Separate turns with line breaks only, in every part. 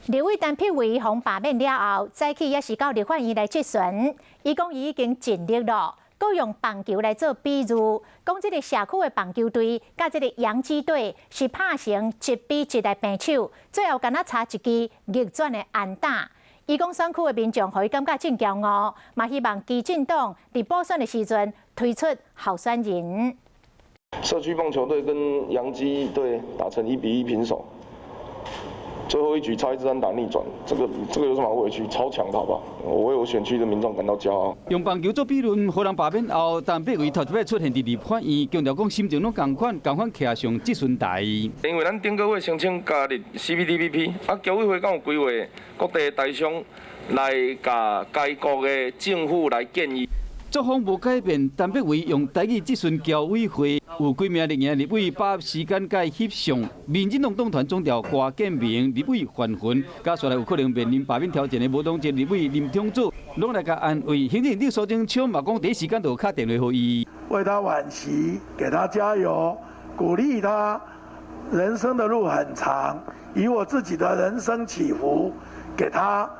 立委陳柏惟予罷免了後，早起也是到立法院來質詢。伊講伊已經盡力囉，閣用棒球來做比喻，講這个社區的棒球隊佮這个洋基隊是拍成1比1來平手，最後敢若差一支逆轉的安打。伊講選區的民眾予伊感覺真驕傲，嘛希望基進黨佇補選的時陣推出候選人。
社區棒球隊跟洋基隊打成1比1平手。最後一局差一支安打逆轉，這個有什麼好委屈？超強的好不好？我為我選區的民眾感到驕傲。
用棒球做比喻，予人罷免後，陳柏惟頭一擺出現佇立法院，強調講心情攏仝款，仝款徛上質詢台。
因為咱頂個月申請加入 CPTPP，啊，僑委會敢有規劃各地台商來共該國的政府來建議。
作風無改變，陳柏惟用台語質詢僑委會，有幾名綠營立委把時間共伊翕相。民進黨黨團總召郭建明、立委范雲，佮紲來有可能面臨罷免挑戰的無黨籍立委林昶佐，攏來共安慰。行政院長蘇貞昌嘛講，第一時間就敲電話予伊，
為他惋惜，給他加油，鼓勵他。人生的路很長，以我自己的人生起伏，給他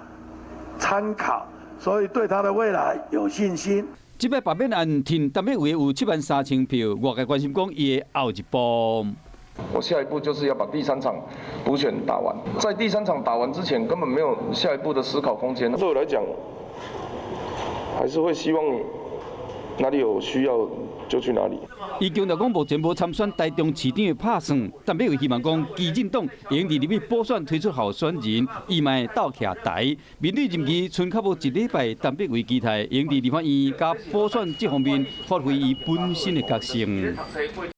參考，所以對他的未來有信心。
這擺罷免案，挺陳柏惟有7萬3千票，外界關心講伊的後一步。
我下一步就是要把第三場補選打完，在第三場打完之前，根本沒有下一步的思考空間。對我來講，還是會希望哪裡有需要就去哪裡。
伊強調講，目前無參選台中市長的拍算，陳柏惟希望講，基進黨會用佇立委補選推出候選人，伊嘛會鬥徛台。面對任期賰較無一禮拜，陳柏惟期待會用佇立法院佮補選這方面發揮伊本身的角色。